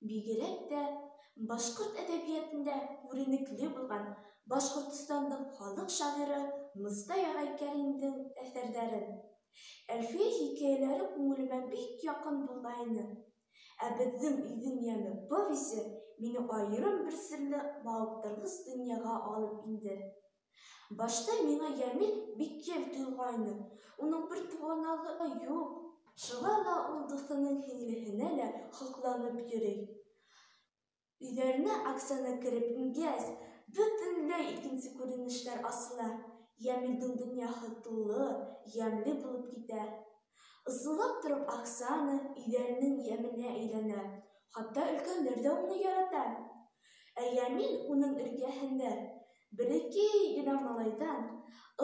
Бигерәк тә башҡорт әҙәбиәтендә күренекле булған Башҡортостандың халыҡ шағиры Мостай ағай Кәримдең әҫәрҙәрен. Әлфиә хикәйәләре күңелемә бик яҡын булғайны. Ә «Беҙҙең өйҙөң йәме» повесы мине айырым бер серле, мауыҡтырғыс донъяға алып инде. Башта миңә Йәмил бик йәл тойолғайны. Уның бер туғанағы юҡ. Шуға ла ул дуҫының һеңлеһенә лә һоҡланып йөрөй. Өйҙәренә Оксана кереп ингәс, бөтөнләй икенсе күренештәр асыла. Йәмилдең донъяһы тулы, йәмле булып китә. Ысынлап тороп Оксана өйҙәренең йәменә әйләнә. Хатта өлкәндәр ҙә уны ярата. Ә Йәмил уның эргәһендә бәләкәй генә малайҙан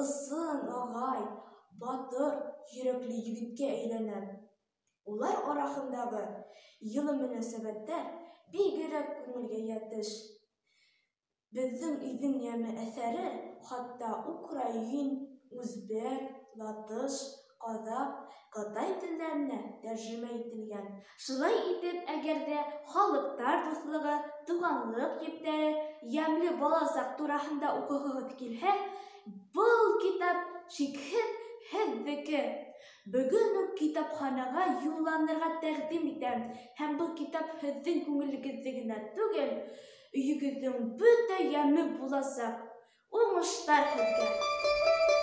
ысын ағай, батыр йөрәкле егеткә әйләнә. Улар араһындағы йылы мөнәсәбәттәр бигерәк күңелгә йәтеш. «Беҙҙең өйҙөң йәме» әҫәре хатта украин, үзбәк, латыш, ҡаҙаҡ, ҡытай телдәренә тәржемә ителгән. Шулай итеп, әгәр ҙә халыҡтар дуҫлығы, туғанлыҡ ептәре, йәмле баласаҡ тураһында уҡығығыҙ килһә, был китап шикһеҙ һеҙҙеке. Бөгөн үк китапханаға юлланырға тәҡдим итәм, һәм был китап һеҙҙең күңелегеҙҙе генә түгел, өйөгөҙҙөң бөтә йәме буласаҡ. Уңыштар һеҙгә!